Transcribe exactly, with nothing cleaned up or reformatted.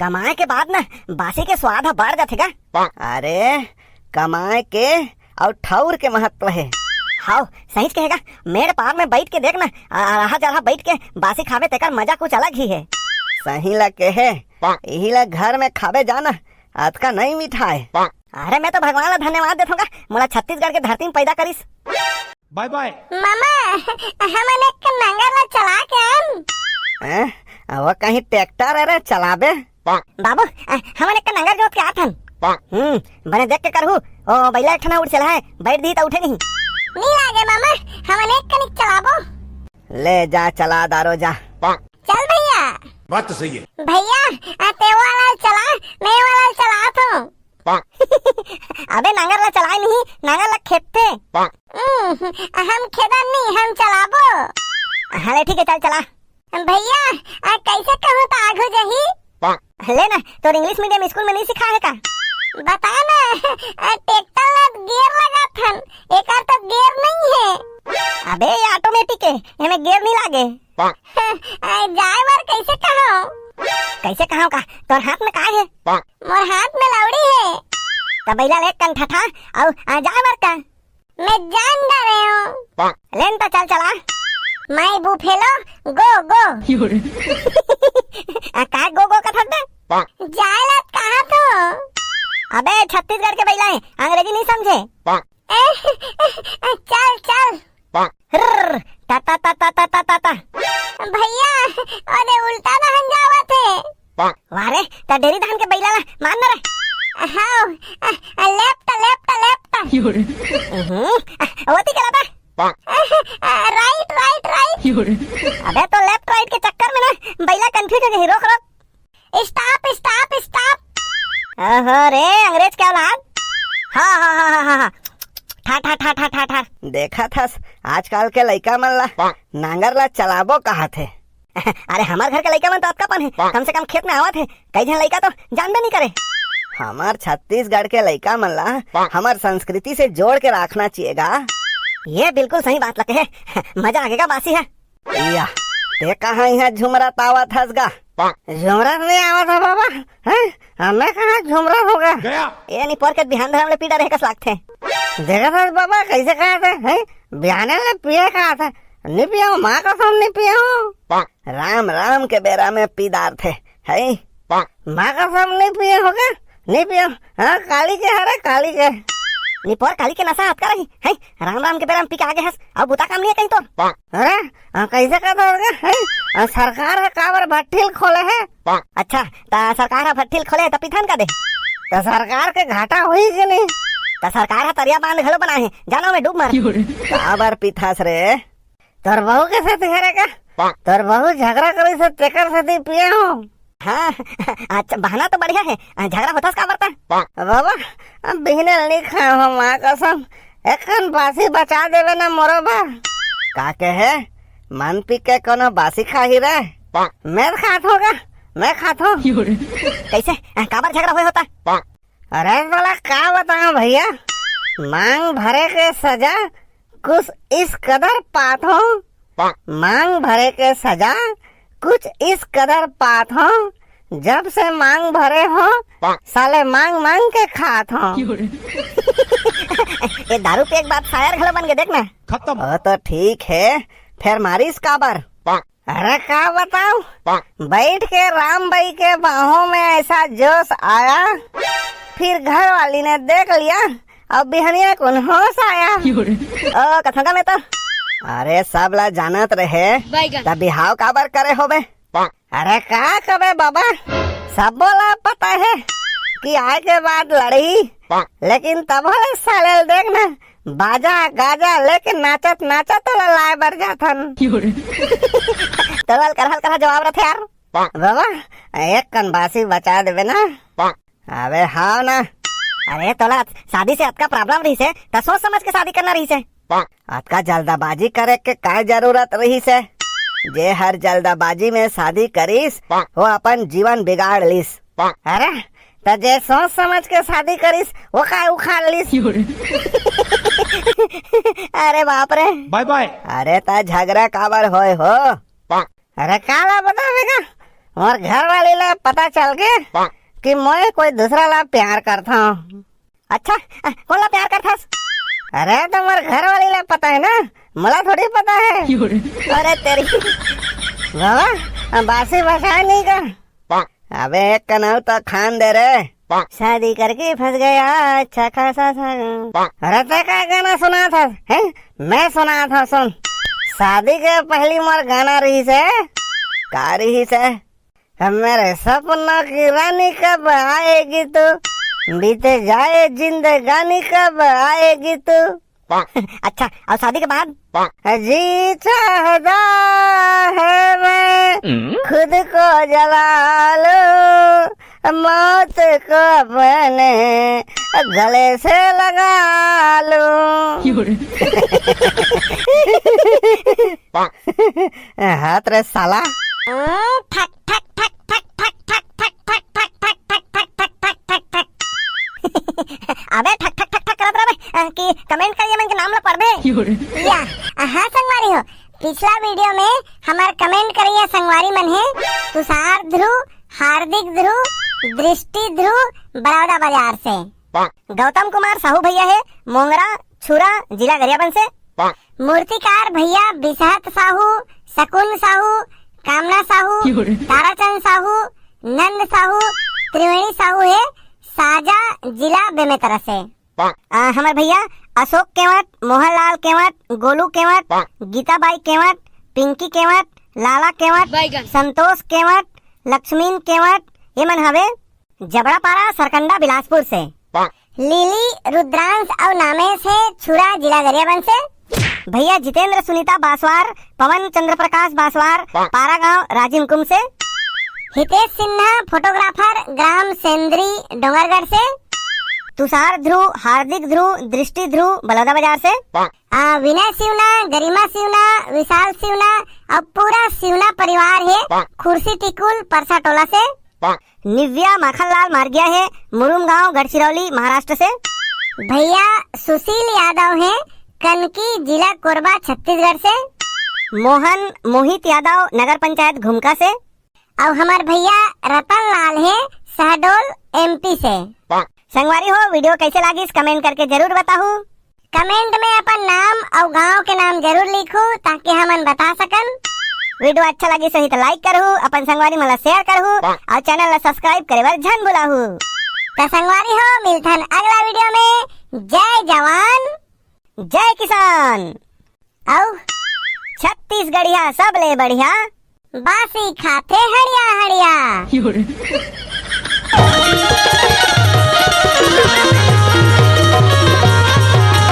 कमाए के बाद ना बासी के स्वाद ह बढ़ जाथे गा। अरे, कमाए के अउ ठउर के महत्व हे। हाव, सहीच कहे गा। मेड़ पार में बइठ के देख ना, आ, आहा जरहा बइठ के बासी खाबे, तेकर मजा कुछ अलग ही हे। सही ला कहे, इही ला घर में खाबे जाना, अतका नइ मिठाय। अरे, मैं तो भगवान ला धन्यवाद देथों गा, मोला छत्तीसगढ़ के धरती में पैदा करिस। बाय बाय। मामा, हमन एक नंगर ला चला के आन। हैं? वो कहीं ट्रैक्टर अरे चलाबे? बाबू, अ, हमन एक नंगर जोत के आथन। हम्म, बने देख के करहू। ओ, बइला एक ठन उड़ चला है, बइठ दी त उठे नहीं। नी लागे मामा, हमन एक कनिक चलाबो। ले जा, चला दारो जा। चल भैया। बात तो सही है। भैया, अ, ते वाला चला, मैं वाला चला तो। अबे नांगर ला चलाए नहीं, नांगर ला खेदथे। हम्म, हम खेदन नहीं, हम चलाबो। हाँ ले ठीक है, चल चला। भैया, आ, कैसे कहूँ तो आगू जही? ले ना, तोर इंग्लिश मीडियम स्कूल में नहीं सिखाए हे का? बता ना, आ, ट्रैक्टर ला गियर लगाथन, एकर तो गियर नहीं है। अबे ये ऑटोमेटिक है, एमे गियर नहीं लागे। आ, जाए बर कैसे कहो? कैसे कहो का? तोर हाथ में का है? मोर हाथ में लौड़ी है। त बइला ले कंठा ठा, अउ आ, जाए बर का? मैं जान डरे हूँ। लेन त चल चला। My buffalo, go, go। आ, काय गो गो कथस बे? जाए ला कहा तो। अबे छत्तीसगढ़ के बइला है, अंग्रेजी नहीं समझे। चल चल। टा टा टा टा टा टा टा। भैया, ओदे उल्टा दहन जावत है। वाह रे, त डेरी धान के बइला ला मार न रे। हाव, अ, अ, left, left, left। हम्म, अ, ओती के लता। अ, अ, right, right, right। अबे तो left right के चक्कर में ना बइला confuse हो जाही, रोक, रोक। Stop, stop, stop। ओहो रे, अंग्रेज के औलाद। हाँ, हाँ, हाँ, हाँ, हाँ, हाँ। ठा, ठा, ठा, ठा, ठा, ठा। देखत हस, आजकल के लइका मन ला नांगर ला चलाबो कहत हे। अरे, हमर घर के लइका मन तो अतका पन हे, कम से कम खेत में आवत हे। कई झन लइका तो जानबे नहीं करे। हमर छत्तीसगढ़ के लइका मन ला हमर संस्कृति से जोड़ के रखना चाहिए गा। ये बिल्कुल सही बात लगे है। मजा आगे गा बासी है। या, ते कहाँ इहाँ झुमरत आवत हस गा? झुमरत नहीं आवत ह बाबा, हैं? हमें कहाँ झुमरत होगा? गया। ये नहीं पोर के बिहान धरम ले पीड़ा रहे कस लागथे। देखत हस बाबा, कैसे कहत हे, हैं? बिहाने ले पिए कहत हे, नहीं पियो, माँ कसम नहीं पियो। राम राम के बेरा में पी डारथे, है? माँ कसम नहीं पिए होगा, नहीं पियो। हाँ, काली के हरे, काली के। निपोर काली के नशा हतका रही, है? राम राम के बेरा में पी के आगे हस, अब बुता काम नहीं है कहीं तो। अरे, आ, कैसे कहत होगा, है? आ, सरकार ह काबर भट्ठिल खोले है? अच्छा, त सरकार ह भट्ठिल खोले है, त पिथन का दे? त सरकार के घाटा होई कि नहीं? त सरकार ह तरिया बांध घलो बनाए है, जानो में डूब मर। काबर पिथस रे? तोर बहू के सेती हरे का? तोर बहू झगड़ा करी से तेकर सेती पिए हो। हाँ, अच्छा, बहाना तो बढ़िया है। झगड़ा होथस काबर ता? बाबा, अब बिहने नहीं खाए हो, माँ कसम। एकन बासी बचा देवे ना मोरो बर। का कहे? मन पी के कोनो बासी खाही रे? मैं खात होगा, मैं खात हूँ। कैसे? काबर झगड़ा होए होता? अरे साला, का बताऊं भैया, मांग भरे के सजा कुछ इस कदर पात हो, मांग भरे के सजा कुछ इस कदर पात हो, जब से मांग भरे हो, साले मांग मांग के खात हो। ये दारू पे एक बात शायर घलो बन के देख ना। खत्म। वो तो ठीक है, फिर मारिस काबर? अरे का बताऊं, बैठ के राम बाई के बाहों में ऐसा जोश आया, फिर घर वाली ने देख लिया, अब बिहनिया कौन होश आया। ओ कथों का मैं तो, अरे सब ला जानत रहे, बैगन। तब बिहाव काबर करे होबे? अरे का कबे बाबा, सबो ला पता है कि आए के बाद लड़ही, लेकिन तब ले साले देख ना, बाजा गाजा लेके नाचत नाचत तोला लाए बर जाथन। तोला हल्का हल्का जवाब रथे यार। बाबा, एक कन बासी बचा देबे ना। अबे हाँ ना। अरे तोला शादी से अतका problem रहिसे, त सोच समझ के शादी करना रहिसे। अतका जल्दबाजी करे के काय जरूरत रहिसे? जे हर जल्दबाजी में शादी करिस, वो अपन जीवन बिगाड़ लिस। अरे, त जे सोच समझ के शादी करिस, वो काय उखाड़ लिस? अरे बाप रे। बाय बाय। अरे त झगड़ा काबर होए हो? अरे काला बतावेगा, मोर घर वाली ला पता चल गे कि मैं कोई दूसरा ला प्यार करता हूँ। अच्छा, अ, कोन ला प्यार करथस? अरे, तो मोर घर वाली ला पता है ना, मोला थोड़ी पता है। अरे तेरी बाबा, बासी बसाए नहीं का? अबे एक कनऊ तो खान दे रे। शादी करके फंस गया अच्छा खासा सा। अरे ते का गाना सुना था, हैं? मैं सुना था, सुन। शादी के पहली मोर गाना रही से, का रही से? मेरे सपनों की रानी कब आएगी तू, बीते जाए जिंदगानी कब आएगी तू। अच्छा, और शादी के बाद? जी चाहता है मैं खुद को जला लूं, मौत को अपने गले से लगा लूं। हाथ रे साला। अबे ठक ठक ठक ठक करत रहे कि कमेंट करिए मन के नाम ला पढ़बे। या, हाँ संगवारी हो, पिछला वीडियो में हमार कमेंट करिए संगवारी मन है तुषार ध्रुव, हार्दिक ध्रुव, दृष्टि ध्रुव, बरौदा बाजार से। गौतम कुमार साहू भैया है, मोंगरा छुरा, जिला गरियाबंद से। मूर्तिकार भैया बिसहत साहू, शकुन साहू, कामना साहू, ताराचंद साहू, नंद साहू, त्रिवेणी साहू है, साजा, जिला बेमेतरा से। आ, हमर भैया अशोक केवट, मोहनलाल केवट, गोलू केवट, गीताबाई केवट, पिंकी केवट, लाला केवट, संतोष केवट, लक्ष्मीन केवट, ये मन हवे जबड़ापारा, सरकंडा, बिलासपुर से। लिली, रुद्रांश अउ नामेश है, छुरा, जिला गरियाबंद से। भैया जितेंद्र, सुनीता बासवार, पवन चंद्र प्रकाश बासवार, पारा गांव, राजिम कुम से। हितेश सिन्हा, फोटोग्राफर, ग्राम सेंद्री, डोंगरगढ़ से। तुषार ध्रुव, हार्दिक ध्रुव, दृष्टि ध्रुव, बलौदा बाजार से। आ, विनय सिवना, गरिमा सिवना, विशाल सिवना और पूरा सिवना परिवार है, खुर्सी टिकुल, परसा टोला से। निव्या माखनलाल मार्गिया है, मुरुम गांव, गढ़चिरौली, महाराष्ट्र से। भैया सुशील यादव है, कनकी, जिला कोरबा, छत्तीसगढ़ से। मोहन मोहित यादव, नगर पंचायत घुमका से। अउ हमर भैया रतन लाल है, शहडोल, एमपी से। संगवारी हो, वीडियो कैसे लागिस, कमेंट करके जरूर बताहू। कमेंट में अपन नाम अउ गांव के नाम जरूर लिखू, ताकि हमन बता सकन। वीडियो अच्छा लगिस होही त लाइक करहू, अपन संगवारी मन ला शेयर करहू अउ चैनल ला सब्सक्राइब करे बर झन भुलाहू। त संगवारी हो, मिलथन अगला वीडियो में। जय जवान, जय किसान। अउ छत्तीसगढ़िया सबले बढ़िया। बासी खाथे हड़िया हड़िया।